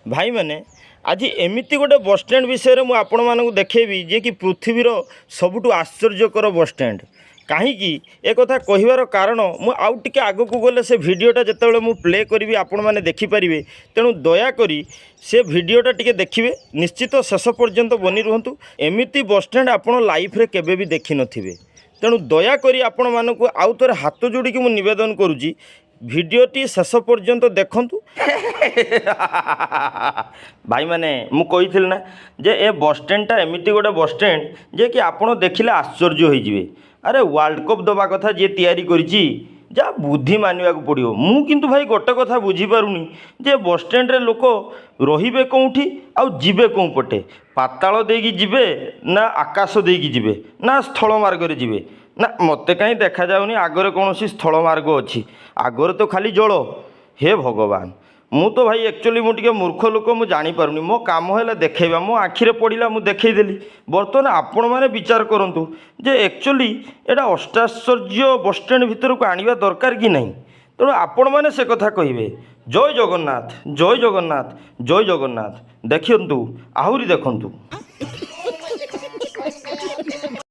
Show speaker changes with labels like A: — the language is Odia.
A: ଭାଇମାନେ, ଆଜି ଏମିତି ଗୋଟେ ବସଷ୍ଟାଣ୍ଡ ବିଷୟରେ ମୁଁ ଆପଣମାନଙ୍କୁ ଦେଖେଇବି, ଯିଏକି ପୃଥିବୀର ସବୁଠୁ ଆଶ୍ଚର୍ଯ୍ୟକର ବସଷ୍ଟାଣ୍ଡ। କାହିଁକି ଏକଥା କହିବାର କାରଣ, ମୁଁ ଆଉ ଟିକେ ଆଗକୁ ଗଲେ ସେ ଭିଡ଼ିଓଟା ଯେତେବେଳେ ମୁଁ ପ୍ଲେ କରିବି, ଆପଣମାନେ ଦେଖିପାରିବେ। ତେଣୁ ଦୟାକରି ସେ ଭିଡ଼ିଓଟା ଟିକେ ଦେଖିବେ, ନିଶ୍ଚିତ ଶେଷ ପର୍ଯ୍ୟନ୍ତ ବନି ରୁହନ୍ତୁ। ଏମିତି ବସଷ୍ଟାଣ୍ଡ ଆପଣ ଲାଇଫ୍ରେ କେବେ ବି ଦେଖିନଥିବେ। ତେଣୁ ଦୟାକରି ଆପଣମାନଙ୍କୁ ଆଉ ଥରେ ହାତ ଯୋଡ଼ିକି ମୁଁ ନିବେଦନ କରୁଛି, ଭିଡ଼ିଓଟି ଶେଷ ପର୍ଯ୍ୟନ୍ତ ଦେଖନ୍ତୁ। ଭାଇମାନେ, ମୁଁ କହିଥିଲି ନା ଯେ ଏ ବସଷ୍ଟାଣ୍ଡଟା ଏମିତି ଗୋଟେ ବସଷ୍ଟାଣ୍ଡ ଯେ କି ଆପଣ ଦେଖିଲେ ଆଶ୍ଚର୍ଯ୍ୟ ହୋଇଯିବେ। ଆରେ, ୱାର୍ଲଡ଼ କପ୍ ଦେବା କଥା ଯିଏ ତିଆରି କରିଛି, ଯାହା ବୁଦ୍ଧି ମାନିବାକୁ ପଡ଼ିବ। ମୁଁ କିନ୍ତୁ ଭାଇ ଗୋଟେ କଥା ବୁଝିପାରୁନି ଯେ ବସଷ୍ଟାଣ୍ଡରେ ଲୋକ ରହିବେ କେଉଁଠି ଆଉ ଯିବେ କେଉଁ ପଟେ? ପାତାଳ ଦେଇକି ଯିବେ ନା ଆକାଶ ଦେଇକି ଯିବେ ନା ସ୍ଥଳ ମାର୍ଗରେ ଯିବେ? ନା, ମୋତେ କାହିଁ ଦେଖାଯାଉନି ଆଗରେ କୌଣସି ସ୍ଥଳ ମାର୍ଗ ଅଛି। ଆଗରେ ତ ଖାଲି ଜଳ। ହେ ଭଗବାନ! ମୁଁ ତ ଭାଇ ଆକ୍ଚୁଆଲି ମୁଁ ଟିକେ ମୂର୍ଖ ଲୋକ, ମୁଁ ଜାଣିପାରୁନି। ମୋ କାମ ହେଲା ଦେଖେଇବା। ମୋ ଆଖିରେ ପଡ଼ିଲା, ମୁଁ ଦେଖେଇଦେଲି। ବର୍ତ୍ତମାନ ଆପଣମାନେ ବିଚାର କରନ୍ତୁ ଯେ ଆକ୍ଚୁଆଲି ଏଇଟା ଅଷ୍ଟାଶ୍ଚର୍ଯ୍ୟ ବସଷ୍ଟାଣ୍ଡ ଭିତରକୁ ଆଣିବା ଦରକାର କି ନାହିଁ। ତେଣୁ ଆପଣମାନେ ସେ କଥା କହିବେ। ଜୟ ଜଗନ୍ନାଥ, ଜୟ ଜଗନ୍ନାଥ, ଜୟ ଜଗନ୍ନାଥ। ଦେଖନ୍ତୁ, ଆହୁରି ଦେଖନ୍ତୁ।